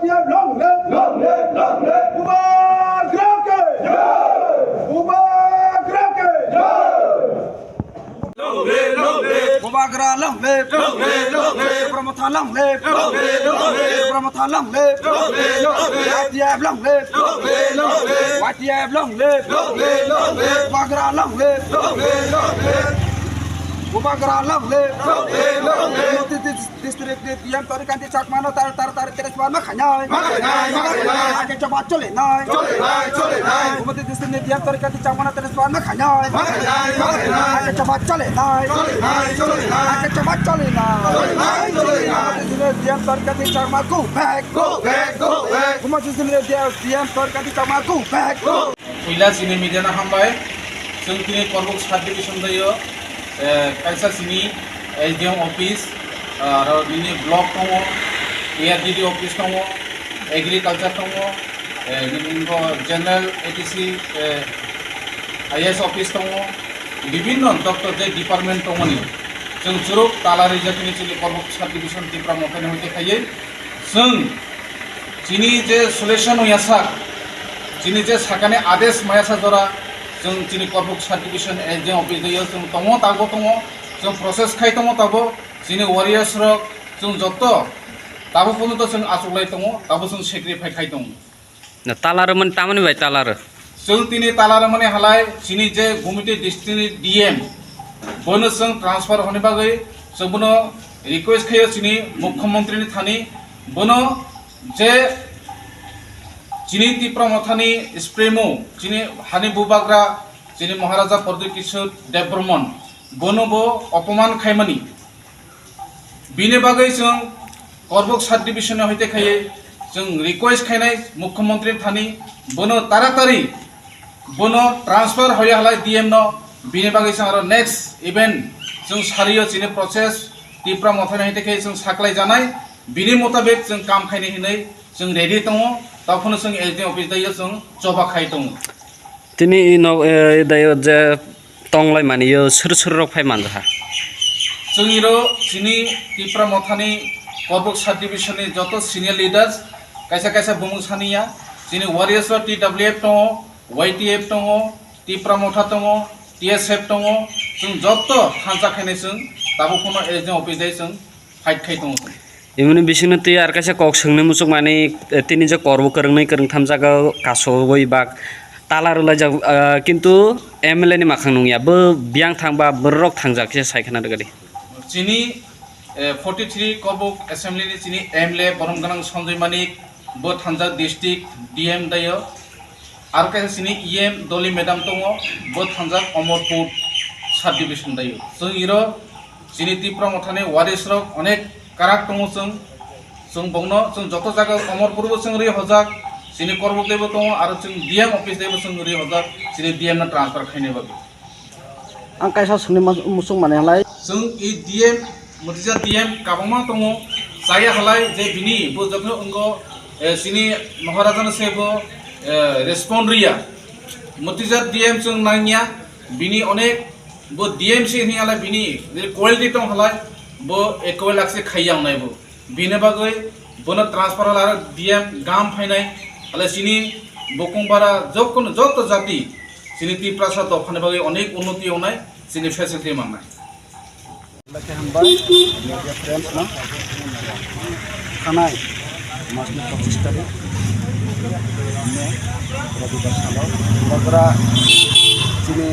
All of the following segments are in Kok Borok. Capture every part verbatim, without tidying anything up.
Long live, long live, long live. Bubagra ke jai. Bubagra ke jai. Long live, long live. Bubagra long live. Long live, long live. Tipra Motha long live. Long live, long live. Tipra Motha long live. Long live, long live. Y T F long live. Long live, long live. Y T F long live. Long live, long live. Bubagra long live. Long live, long live. Bubagra long live. Long live, long live. District ni D M Torikanti Chakma no tar tar tar transfer ma khainai. Ma khainai, ma khainai. Ake choba chole nai. Chole nai, chole nai. Gumati district ni D M Torikanti Chakma no transfer ma khainai. Ma khainai, ma khainai. Ake choba chole nai. Chole nai, chole nai. Ake choba chole nai. Chole nai, chole nai. Gumati district ni D M Torikanti Chakma go back. Go back, go back. Gumati district ni D M Torikanti Chakma go back. Go. Puila chini media no hambai. Chwng tini Korbuk sub division daio, eh, kaisa chini S D M office, ah, aro nini block tongo, A R D D office tongo, agriculture tongo, eh, nini bo general A D C, eh, I A S office tongo, bibinno doctor je department tongmani. Chwng churuk tala rijak tini chini Korbuk sub division Tipra Mothani hoite khaiwi. Chwng chini je solution wngya sak, chini je sakani ades maya sa jora, chwng chini Korbuk sub division S D M office daio chwng tongo, tabuk tongo, chwng process khai tongo, tabuk chini warriors rok chwng joto tabuk pono to chwng achuklai tongo, tabuk chwng sacrifice khai tongo. Na talar mani tamani bai talar. Chwng tini talar mani halai chini je Gumati district ni D M bono chwng transfer hwnwi bagwi chwng bono request khaio chini Mukhyamantri ni thani bono je chini Tipra Mothani supremo chini hani bubagra chini Maharaja Pradyut Kishore Debbarman bono bo opoman khaimani. Bini bagwi chwng Korbuk sub division ni hoite khaiwi chwng request khainai Mukhyamantri thani bono taratari bono transfer hoya halai D M no bini bagwi chwng aro next event chwng sario chini process Tipra Mothani hoite khaiwi chwng saklai janai bini motabik chwng kam khainai hinwi chwng ready tongo tokhono chwng S D M office daio chwng choba khai tongo. Tini i nok, eh, dayo je tonglai mani yo sur sur rok phai manjaha. Chwngni ro chini Tipra Mothani Korbuk sub division ni joto senior leaders kaisa kaisa bumung saniya chini warriors o T W F tongo, Y T F tongo, Tipra Motha tongo, T S F tongo, chwng joto thansa khainai chwng tabuk phano S D M office dai chwng fight khai tongo. Imoni bisingno twi ar kaisa kok swngni muchukmani, eh, tini je korbo kwrwngni kwrwngtham jaga o kasogwi bak tala rwlaijak, ah, kintu M L A ni makhang nungya, bo biyang thangba borok thangjak khe sai khna rwgadi. Chini, eh, forty three Korbuk Assembly ni chini M L A borom gwnang Sanjoy Manik, bo thangjak district D M dayo. Aro kaisa chini E M Doli madam tongo, bo thangjak Omorpur sub division daio. Chwng iro chini Tipra Mothani waris rok onek karak tongo chwng. Chwng bongno chwng joto jaga Omorpur bo chwng ri hojak, chini Korbuk daibo tongo, aro chwng D M office daibo chwng ri hojak, chini D M no transfer khaina bagwi. Ang kaisa swngni mas-, muchung mani halai. Chwng i D M, Motija D M kabangma tongo, chaya halai je bini bo jokhno wngko, eh, chini Maharaja no se bo, eh, respond riya. Motija D M chwng nangya, bini onek bo D M se hini halai bini je quality tong halai bo equal akse khaiya wngnai bo. Bini bagwi bono transfer hala aro D M gam phainai, hala chini bokong bara jokkon joto jati chini Tiprasa dophani bagwi onek unnoti wngnai, chini facility mannai. Belai khe hambai media friends no. Thanai masni pochis tarik May, Robibar salo Bubagra chini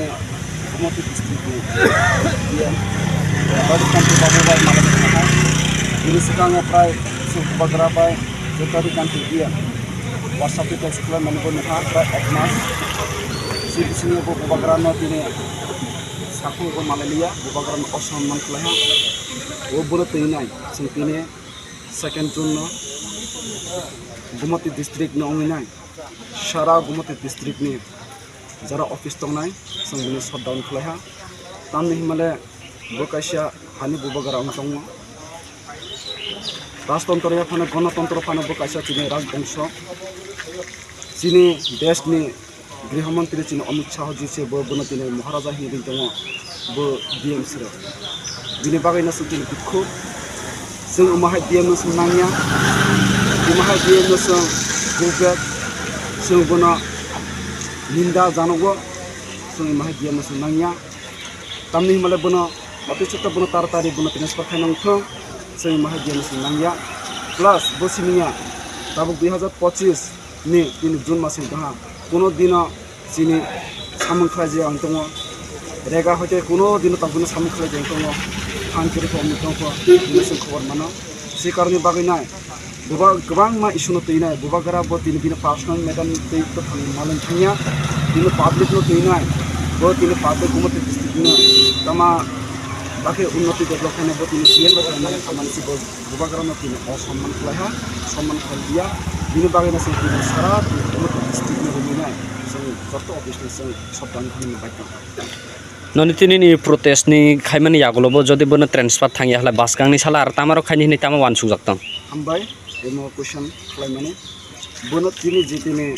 Gumati district ni D M Rajkanti Babu bai malai thangkha. Bini swkango prai Bubagra bai Jotari Kanti D M WhatsApp details khwlaimani bo nukha, prai ek mas. Chini bisingo bo Bubagra no tini sakhung bo malai liya, Bubagra no osommon khlaiha. O bono twi nai, chwng tini second June no Gumati district no wngwi nai. Sara Gumati district ni jara office tongnai, chwng bini shutdown khlaiha. Tamni himale bo kaisa hani bubagra wng tongo. Rajtantro ya phano, Ganatantro phano bo kaisa chini rajbongso. Chini desh ni Griha Mantri chini Amit Shah ji se bo, bono tini Maharaja hinwi ring tongo, bo D M siro. Bini bagwi no chwng tini dukhu. Chwng omo hai D M no chwng nangya. D Mahai D M no chwng bujak, chwng bono ninda janogo, chwng mahai D M no chwng nangya. Tamni himale bono office o bono taratari bono transfer khaina wngthung, chwng mahai D M no chwng nangya. Plus bo siniya tabuk dui hazar pochis ni tini June masni tongha, kuno dino chini samung khlai je ang tongo. Rega hoite kuno dino tabukno samung khlai je ang tongo. Phan kiri kho, wngwi tongkho, bini chwng khobor mano. Se karoni bagwi nai buba-, kwbangma issue no twi nai. Bubagra bo tini bini personal matter twi to thang malwng thangya. Bini public no twi nai. Bo tini public Gumoti district no tama bakhe unnoti develop khaina bo tini P M bai khaina malwng thamani si bo. Bubagrano tini o somman khlaiha, somman khlaiya. Bini bagwino chwng tini sara Gumoti district ni rwmwi nai, chwng joto office ni chwng sobdang hwnwi bai tong. Noni tini ni protest ni khaimani yagulo bo jodi bono transfer thangya halai bwskangni sala ar tamo rok khaini hinwi tamo uansukjak tong? Hambai, emo question khlaimani. Bono tini je tini,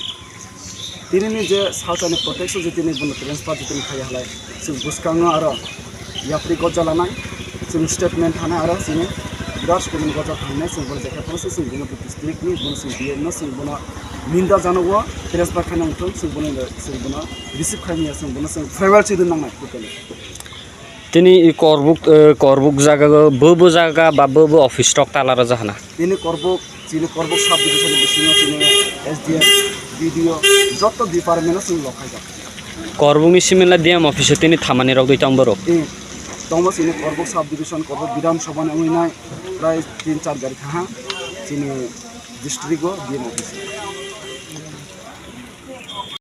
tini ni je salsani protest je tini bono transfer je tini khaiya halai, chwng bwskango aro yapri gojja lanai, chwng statement thanai aro chini birat sukuni gojja thangnai, chwng bono jekhe phano se chwng bono district ni bono chwng D M no chwng bono ninda janogo transfer khaina wngthung, chwng bono, chwng bono receive khaimaya, chwng bono chwng farewell chwng nangnai totally. Tini i Korbuk, eh, Korbuk jaga bo, bo jaga ba bo, bo office tok tala rw jahana. Tini Korbuk, chini Korbuk sub division ni bisingo chini S D M, B D O, joto department o chini lok khaijak. Korbuk ni simin la D M office o tini thamani rok dui tong borok. Eh, tongbo chini Korbuk sub division, Korbuk Bidhan Sabha ni wngwi nai prai tin char gari thaha chini district o D M office.